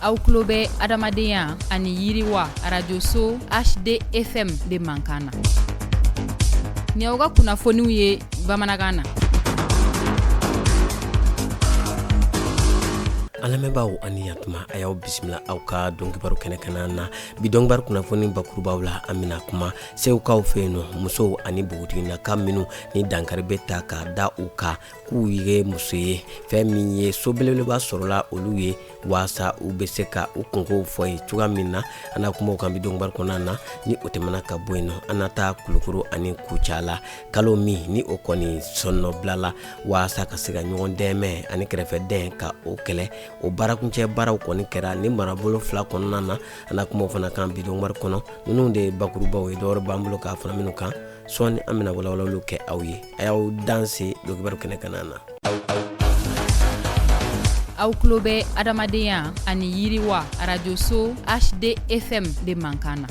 Aw tulo bɛ adamadenya ani yiriwa arajoso HDFM de mankan na. Nin y'aw ka kunnafoniw ye bamanankan na. An lamɛnbaaw ani yantuma, a y'aw bisimila aw ka donkibaru kɛnɛ kana na. Bi donkibaru kunnafoni bakurubaw la, an bɛna kuma Segukaw fɛ yen nɔ, musow ani npogotiginaka minnu ni dankari bɛ ta ka da u kan k'u ye muso ye, fɛn min ye so belebeleba sɔrɔla olu ye waasa u bɛ se ka u kunkow fɔ ye cogoya min na. An na kuma o kan bi donkibaru kɔnɔna na. Ni o tɛmɛna ka bɔ yen nɔ, an na taa Kulukoro ani Kucala, kalo min ni o kɔni sɔnnɔbila la waasa ka se ka ɲɔgɔn dɛmɛ ani kɛrɛfɛdɛn ka o kɛlɛ, o baarakuncɛ baaraw kɔni kɛra ni marabolo fila kɔnɔna na. An na kuma o fana kan bi donkibaru kɔnɔ. Ninnu de ye bakurubaw ye, dɔwɛrɛ b'an bolo k'a fara minnu kan sɔɔni, an bɛna walawalaliw kɛ aw ye. A y'aw danse donkibaru kɛnɛ kana na. Aw tulo bɛ adamadenya ani yiriwa arajoso HDFM de mankan na.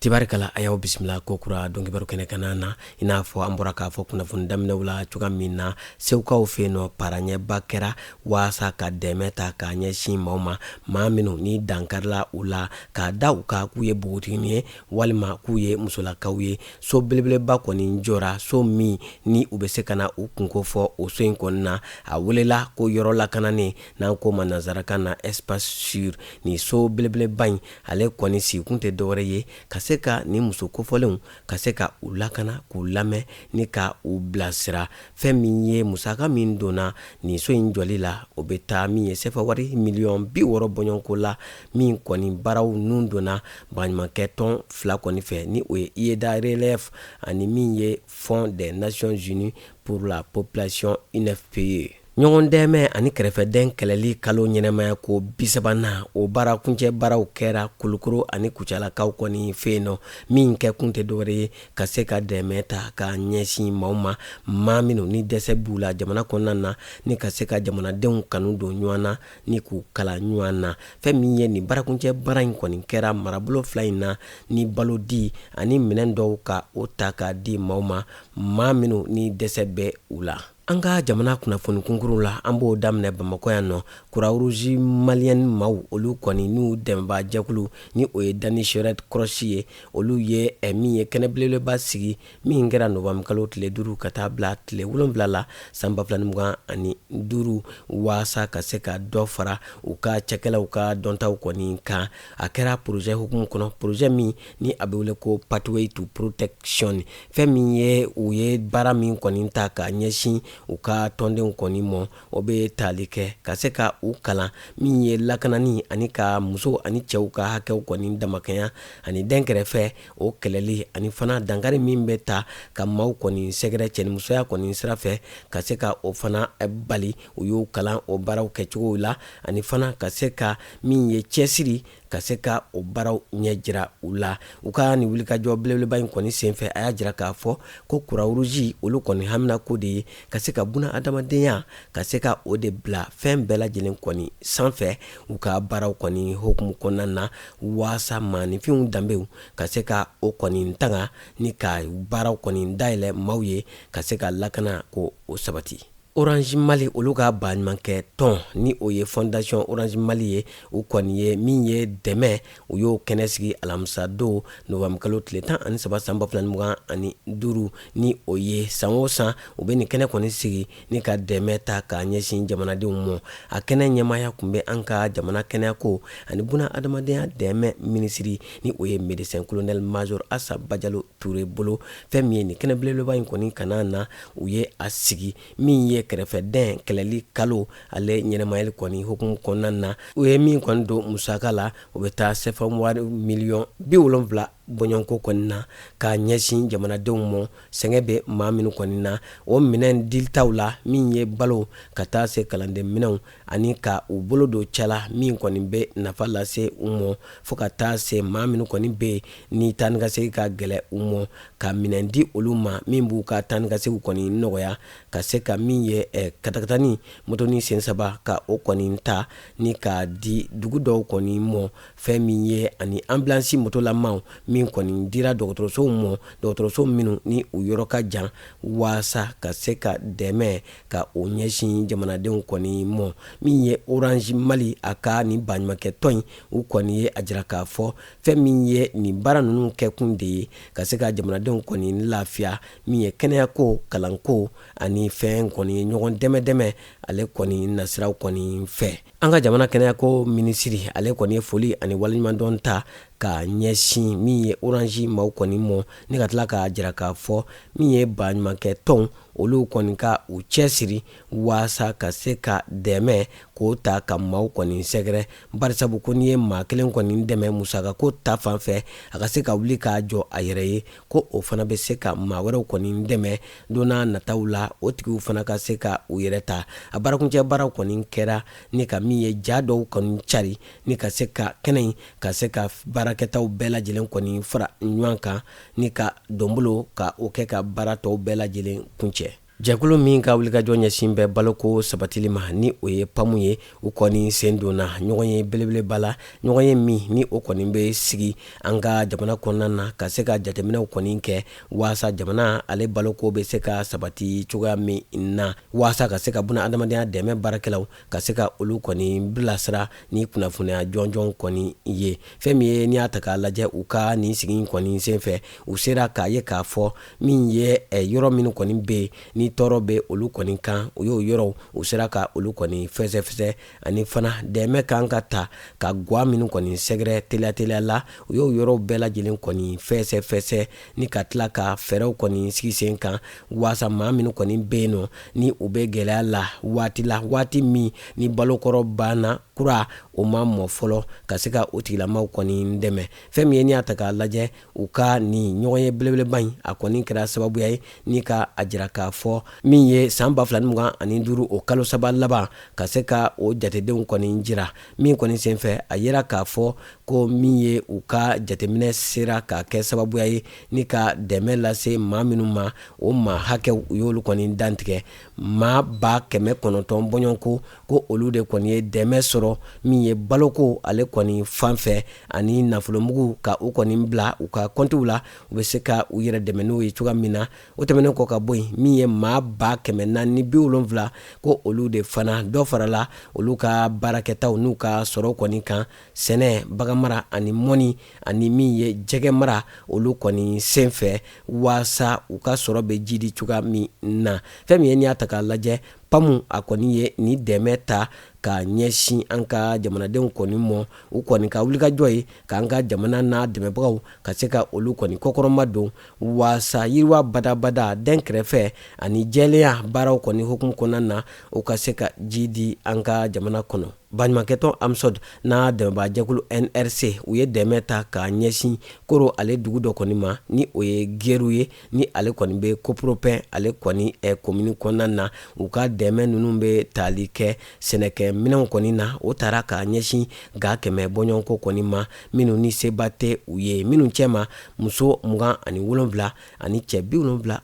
Tibarikala, a y'aw bisimila ko kura donkibaru kɛnɛ kana na. I n'a fɔ an bɔra k'a fɔ kunnafoni daminɛw la cogoya min na, Segukaw fɛ yen nɔ, paraɲɛba kɛra waasa ka dɛmɛ ta k'a ɲɛsin maaw ma, maa minnu ni dankarila u la k'a da u kan k'u ye npogotiginin ye walima k'u ye musolakaw ye. So belebeleba kɔni jɔra, so min ni u bɛ se ka na u kunko fɔ o so in kɔni na. A welela ko yɔrɔ lakananen, n'an k'o ma nansarakan na espace sûr. Nin so belebeleba in, ale kɔni sigikun tɛ dɔwɛrɛ ye ka se ka nin muso kofɔlenw ka se ka u lakana, k'u lamɛn ni ka u bilasira. Fɛn min ye musaka min donna nin so in jɔli la, o bɛ taa min ye sefa wari miliyɔn 60 bɔɲɔgɔnko la, min kɔni baaraw nun donna baɲumankɛ tɔn fila kɔni fɛ, ni o ye IEDA Relève ani min ye Fonds des Nations Unies pour la population UNFPA. Ɲɔgɔn dɛmɛ ani kɛrɛfɛdɛn kɛlɛli kalo ɲɛnamaya ko 30nan, o baarakuncɛ baaraw kɛra Kulukoro ani Kucalakaw kɔni fɛ yen nɔ. Min kɛ kun tɛ dɔwɛrɛ ye ka se ka dɛmɛ ta ka ɲɛsin maaw ma, maa minnu ni dɛsɛ b'u la jamana kɔnɔna na, ni ka se ka jamanadenw kanu don ɲɔgɔn na ni k'u kala ɲɔgɔn na. Fɛn min ye nin baarakuncɛ baara in kɔni kɛra marabolo fila in na, ni balo di ani minɛn dɔw ka o ta k'a di maaw ma, maa minnu ni dɛsɛ bɛ u la. An ka jamana kunnafoni kunkurunw la, an b'o daminɛ Bamakɔ yan nɔ. Croix-Rouge malienne maaw, olu kɔni n'u dɛmɛbaa jɛkulu ni o ye Danish Red Cross ye, olu ye min ye kɛnɛ belebeleba sigi min kɛra novembre kalo tile 5 ka taa bila tile 7 la san 2025, waasa ka se ka dɔ fara u ka cakɛlaw ka dɔntaw kɔni kan. A kɛra projet hukumu kɔnɔ, projet min ni a bɛ wele ko Pathway to Protection. Fɛn min ye u ye baara min kɔni ta ka ɲɛsin u ka tɔndenw kɔni ma, o bɛ tali kɛ ka se ka u kalan min ye lakanani ani ka muso ani cɛw ka hakɛw kɔni damakɛnya ani dɛnkɛrɛfɛ o kɛlɛli, ani fana dankari min bɛ ta ka maaw kɔni sɛgɛrɛ cɛnimusoya kɔni sira fɛ, ka se ka o fana bali. U y'u kalan o baaraw kɛcogow la, ani fana ka se ka min ye cɛsiri ka se ka o baaraw ɲɛ jira u la. U ka nin wulikajɔ belebeleba in kɔni senfɛ, a y'a jira k'a fɔ ko Croix-Rouge olu kɔni haminako de ye ka se ka buna adamadenya ka se ka o de bila fɛn bɛɛ lajɛlen kɔni sanfɛ u ka baaraw kɔni hukumu kɔnɔna na, waasa maaninfinw danbew ka se ka o kɔni tanga ni ka baaraw kɔni dayɛlɛ maaw ye ka se ka lakana ko o sabati. Orange Mali olu ka baɲumankɛ tɔn ni o ye Fondation Orange Mali ye, u kɔni ye min ye dɛmɛ, u y'o kɛnɛ sigi alamisa don novembre kalo tile 13 san 2025, ni o ye san o san u bɛ nin kɛnɛ kɔni sigi ni ka dɛmɛ ta k'a ɲɛsin jamanadenw ma. A kɛnɛ ɲɛmaaya tun bɛ an ka jamana kɛnɛyako ani buna adamadenya dɛmɛ minisiri ni o ye médecin colonel major Asa Bajalo Ture bolo. Fɛn min ye nin kɛnɛ belebeleba in kɔni kana na, u ye a sigi min ye kɛrɛfɛdɛn kɛlɛli kalo ale ɲɛnamayali kɔni hukumu kɔnɔna na. U ye min kɔni don musaka la, o bɛ taa sefa wari miliyɔn 70 bɔɲɔgɔnko kɔni na k'a ɲɛsin jamanadenw ma, sɛgɛn bɛ maa minnu kɔni na. O minɛn dilitaw la, min ye balo ka taa se kalanden minɛnw ani ka u bolo don ca la min kɔni bɛ nafa lase u ma, fo ka taa se maa minnu kɔni bɛ yen ni taa ni ka segin ka gɛlɛn u ma, ka minɛn di olu ma min b'u ka taa ni ka segin kɔni nɔgɔya, ka se ka min ye katakatani motoni sen saba ka o kɔni ta ni k'a di dugu dɔw kɔni ma. Fɛn min ye ani ambulance motolamaw min min kɔni dira dɔgɔtɔrɔsow ma, dɔgɔtɔrɔso minnu ni u yɔrɔ ka jan, waasa ka se ka dɛmɛ ka o ɲɛsin jamanadenw kɔni ma. Min ye Orange Mali, a ka nin baɲumankɛtɔn in, u kɔni ye a jira k'a fɔ fɛn min ye nin baara ninnu kɛkun de ye ka se ka jamanadenw kɔni lafiya, min ye kɛnɛyako, kalanko ani fɛn kɔni ye ɲɔgɔn dɛmɛ dɛmɛ ale kɔni nasiraw kɔni fɛ. An ka jamana kɛnɛyako minisiri, ale kɔni ye foli ani waleɲumandɔn ta ka ɲɛsin min ye Orange maaw kɔni ma, ni ka tila k'a jira k'a fɔ min ye baɲumankɛtɔnw, olu kɔni ka u cɛsiri waasa ka se ka dɛmɛ k'o ta ka maaw kɔni sɛgɛrɛ, barisabu ko n'i ye maa kelen kɔni dɛmɛ musakako ta fan fɛ, a ka se ka wuli k'a jɔ a yɛrɛ ye, ko o fana bɛ se ka maa wɛrɛw kɔni dɛmɛ don n'a nataw la, o tigiw fana ka se ka u yɛrɛ ta. A baarakuncɛ baaraw kɔni kɛra ni ka min ye ja dɔw kɔni cari, ni ka se ka kɛnɛ in ka se ka baarakɛtaw bɛɛ lajɛlen kɔni fara ɲɔgɔn kan, ni ka donbolo ka o kɛ ka baara tɔw bɛɛ lajɛlen kuncɛ. Jɛkulu min ka wulikajɔ ɲɛsin bɛ baloko sabatili ma, ni o ye PAM ye, u kɔni sen donna ɲɔgɔn ye belebeleba la, ɲɔgɔn ye min ni o kɔni bɛ sigi an ka jamana kɔnɔna na, ka se ka jateminɛw kɔni kɛ waasa jamana ale baloko bɛ se ka sabati cogoya min na, waasa ka se ka buna adamadenya dɛmɛ baarakɛlaw ka se ka olu kɔni bilasira ni kunnafoniya jɔnjɔn kɔni ye. Fɛn min ye n'i y'a ta k'a lajɛ, u ka nin sigi in kɔni senfɛ, u sera k'a ye k'a fɔ min ye yɔrɔ minnu kɔni bɛ yen ni tɔɔrɔ bɛ olu kɔni kan, u y'o yɔrɔw u sera ka olu kɔni fɛsɛfɛsɛ, ani fana dɛmɛ kan ka ta ka gwa minnu kɔni sɛgɛrɛ teliya teliya la, u y'o yɔrɔw bɛɛ lajɛlen kɔni fɛsɛfɛsɛ, ni ka tila ka fɛɛrɛw kɔni sigi sen kan waasa maa minnu kɔni bɛ yen nɔ ni u bɛ gɛlɛya la waati la, waati min ni balokɔrɔ banna kura o ma mɔ fɔlɔ, ka se ka o tigilamaw kɔni dɛmɛ. Fɛn min ye n'i y'a ta k'a lajɛ, u ka nin ɲɔgɔn ye belebeleba in, a kɔni kɛra sababuya ye ni ka a jira k'a fɔ min ye san 2025 o kalo saba laban, ka se ka o jatedenw kɔni jira. Min kɔni senfɛ, a yera k'a fɔ ko min ye u ka jateminɛ sera ka kɛ sababuya ye ni ka dɛmɛ lase maa minnu ma, o maa hakɛw u y'olu kɔni dantigɛ maa 900 bɔɲɔgɔnko, ko olu de kɔni ye dɛmɛ sɔrɔ min ye baloko ale kɔni fan fɛ, ani nafolomugu ka u kɔni bila u ka kɔntiw la, u bɛ se ka u yɛrɛ dɛmɛ n'o ye cogoya min na. O tɛmɛnen kɔ ka bɔ yen, min ye maa 470, ko olu de fana dɔ farala olu ka baarakɛtaw n'u ka sɔrɔ kɔni kan, sɛnɛ, baganmara ani mɔni ani min ye jɛgɛ mara olu kɔni senfɛ, waasa u ka sɔrɔ bɛ jidi cogoya min na. Fɛn min ye n'i y'a ta k'a lajɛ, PAM a kɔni ye nin dɛmɛ ta ka ɲɛsin an ka jamanadenw kɔni ma, u kɔni ka wulikajɔ ye k'an ka jamana n'a dɛmɛbagaw ka se ka olu kɔni kɔkɔrɔma don, waasa yiriwa badabada, dɛnkɛrɛfɛ ani jɛlenya baaraw kɔni hukumu kɔnɔna na, u ka se ka ji di an ka jamana kɔnɔ. Baɲumankɛtɔn AMSODE n'a dɛmɛbaajɛkulu NRC, u ye dɛmɛ ta ka ɲɛsin Koro ale dugu dɔ kɔni ma, ni o ye Geru ye, ni ale kɔni bɛ Kopropɛn ale kɔni komini kɔnɔna na. U ka dɛmɛ ninnu bɛ tali kɛ sɛnɛkɛminɛnw kɔni na. O taara ka ɲɛsin ga 100 bɔɲɔgɔnko kɔni ma, minnu ni seba tɛ u ye, minnu cɛma muso 27 ani cɛ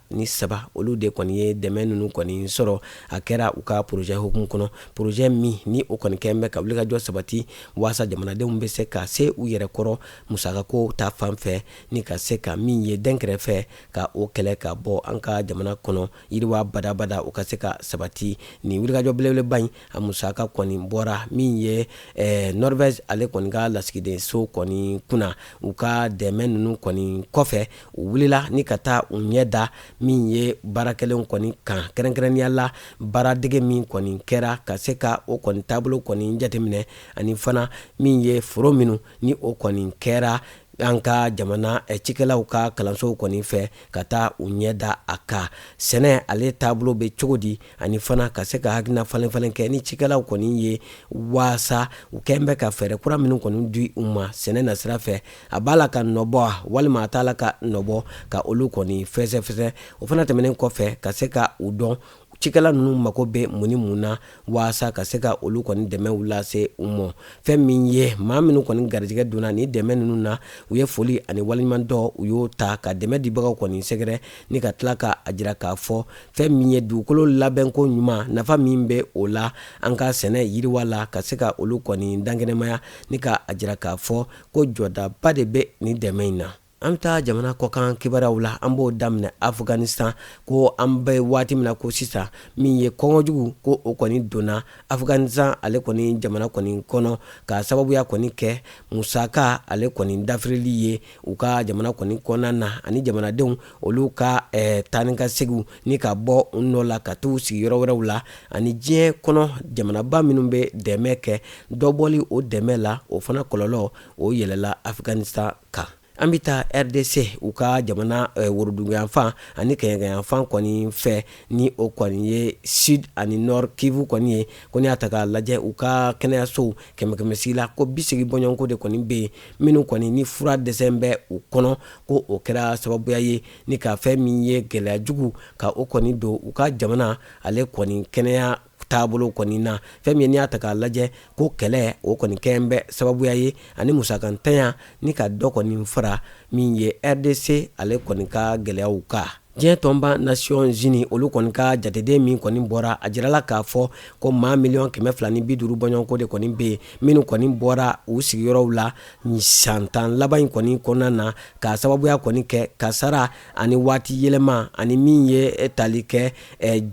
73, olu de kɔni ye dɛmɛ ninnu kɔni sɔrɔ. A kɛra u ka projet hukumu kɔnɔ, projet min ni o kɔni kɛlen bɛ ka wulikajɔ sabati waasa jamanadenw bɛ se ka se u yɛrɛ kɔrɔ musakako ta fan fɛ, ni ka se ka min ye dɛnkɛrɛfɛ ka o kɛlɛ ka bɔ an ka jamana kɔnɔ, yiriwa badabada o ka se ka sabati. Nin wulikajɔ belebeleba in, a musaka kɔni bɔra min ye Norvège ale kɔni ka lasigidenso kɔni kunna. U ka dɛmɛ ninnu kɔni kɔfɛ, u wulila ni ka taa u ɲɛ da min ye baarakɛlenw kɔni kan, kɛrɛnkɛrɛnnenya la baaradege min kɔni kɛra ka se ka o kɔni taabolo kɔni jateminɛ, ani fana min ye foro minnu ni o kɔni kɛra an ka jamana cikɛlaw ka kalansow kɔni fɛ, ka taa u ɲɛ da a kan, sɛnɛ ale taabolo bɛ cogo di, ani fana ka se ka hakilina falen falen kɛ ni cikɛlaw kɔni ye, waasa u kɛn bɛ ka fɛɛrɛ kura minnu kɔni di u ma sɛnɛ nasira fɛ, a b'a la ka nɔbɔ walima a t'a la ka nɔbɔ, ka olu kɔni fɛsɛfɛsɛ. O fana tɛmɛnen kɔfɛ, ka se ka u dɔn cikɛla ninnu mako bɛ mun ni mun na, waasa ka se ka olu kɔni dɛmɛw lase u ma. Fɛn min ye maa minnu kɔni garijɛgɛ donna ni dɛmɛ ninnu na, u ye foli ani waleɲumandɔn u y'o ta ka dɛmɛ dibagaw kɔni sɛgɛrɛ, ni ka tila ka a jira k'a fɔ fɛn min ye dugukolo labɛnko ɲuman nafa min bɛ o la an ka sɛnɛ yiriwa la, ka se ka olu kɔni dankɛnɛmaya, ni ka a jira k'a fɔ ko jɔdaba de bɛ nin dɛmɛ in na. An bɛ taa jamana kɔkan kibaruyaw la. An b'o daminɛ Afganistan, ko an bɛ waati min na ko sisan, min ye kɔngɔjugu ko o kɔni donna Afganistan ale kɔni jamana kɔni kɔnɔ, ka sababuya kɔni kɛ musaka ale kɔni dafirili ye u ka jamana kɔni kɔnɔna na, ani jamanadenw olu ka taa ni ka seginw ni ka bɔ u nɔ la ka t'u sigi yɔrɔ wɛrɛw la, ani diɲɛ kɔnɔ jamanaba minnu bɛ dɛmɛ kɛ, dɔ bɔli o dɛmɛ la, o fana kɔlɔlɔ o yɛlɛla Afganistan kan. An bɛ taa RDC, u ka jamana woroduguyanfan ani kɛɲɛkayanfan kɔni fɛ, ni o kɔni ye Sud ani Nord Kivu kɔni ye. Ko n'i y'a ta k'a lajɛ, u ka kɛnɛyasow kɛmɛ kɛmɛ sigi la, ko 80 bɔɲɔgɔnko de kɔni bɛ yen minnu kɔni ni fura dɛsɛ bɛ u kɔnɔ, ko o kɛra sababuya ye ni ka fɛn min ye gɛlɛya jugu ka o kɔni don u ka jamana ale kɔni kɛnɛya taabolo kɔni na. Fɛn min ye n'i y'a ta k'a lajɛ, ko kɛlɛ o kɔni kɛn bɛ sababuya ye ani musakantanya ni ka dɔ kɔni fara min ye RDC ale kɔni ka gɛlɛyaw kan. Diɲɛ tɔnba Nations Unies olu kɔni ka jateden min kɔni bɔra, a jirala k'a fɔ ko maa 250 miliyɔn bɔɲɔgɔnko de kɔni bɛ yen minnu kɔni bɔra u sigiyɔrɔw la san 10 laban in kɔni kɔnɔna na, ka sababuya kɔni kɛ kasara ani waati yɛlɛma ani min ye tali kɛ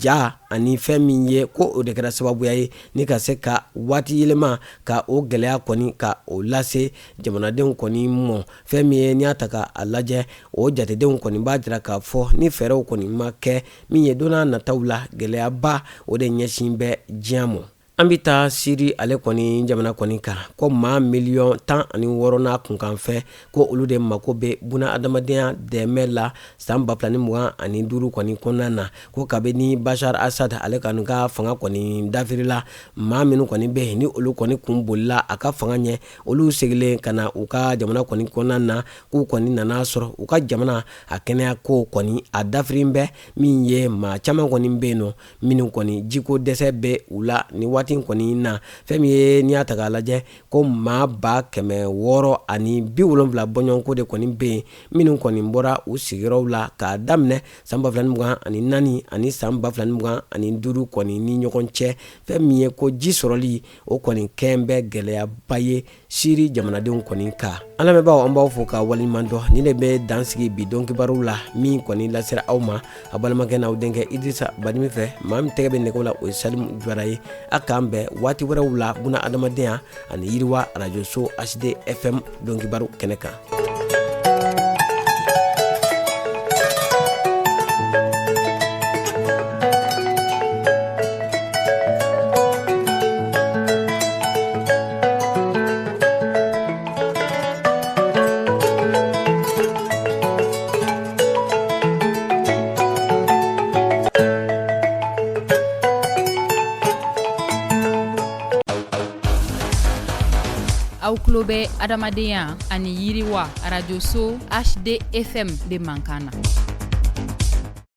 ja ani fɛn min ye ko o de kɛra sababuya ye ni ka se ka waati yɛlɛma ka o gɛlɛya kɔni ka o lase jamanadenw kɔni mɔ. Fɛn min ye n'i y'a ta k'a lajɛ, o jatedenw kɔni b'a jira k'a fɔ ni fɛɛrɛw kɔni ma kɛ min ye don n'a nataw la, gɛlɛyaba o de ɲɛsin bɛ diɲɛ mɔ. An bɛ taa Siri ale kɔni jamana kɔni kan, ko maa 16 miliyɔn n'a kunkanfɛn, ko olu de mako bɛ buna adamadenya dɛmɛ la san 2025 kɔni kɔnɔna na. Ko kabini Bashar Assad ale kɔni ka fanga kɔni dafirila, maa minnu kɔni bɛ yen ni olu kɔni kun bolila a ka fanga ɲɛ, olu segilen ka na u ka jamana kɔni kɔnɔna na, k'u kɔni nana sɔrɔ u ka jamana a kɛnɛya ko kɔni a dafirin bɛ, min ye maa caman kɔni bɛ yen nɔ minnu kɔni jiko dɛsɛ bɛ u la ni waati kɔni na. Fɛn min ye n'i y'a ta k'a lajɛ, ko maa 670 bɔɲɔgɔnko de kɔni bɛ yen minnu kɔni bɔra u sigiyɔrɔw la k'a daminɛ san 2024 ani san 2025 kɔni ni ɲɔgɔn cɛ. Fɛn min ye ko ji sɔrɔli o kɔni kɛn bɛ gɛlɛyaba ye Siri jamanadenw kɔni kan. An lamɛnbaaw, an b'aw fo ka waleɲuman dɔn. Nin de bɛ dan sigi bi don kibaruw la min kɔni lasera aw ma a balimakɛ n'aw denkɛ Idrissa Badimi fɛ. Maa min tɛgɛ bɛ nɛgɛw la, o ye Salimu Jara ye. A k'an bɛn waati wɛrɛw la, buna adamadenya ani yiriwa arajoso HD FM don kibaru kɛnɛ kan. Aw tulo bɛ adamadenya ani yiriwa arajoso HD FM de mankan na.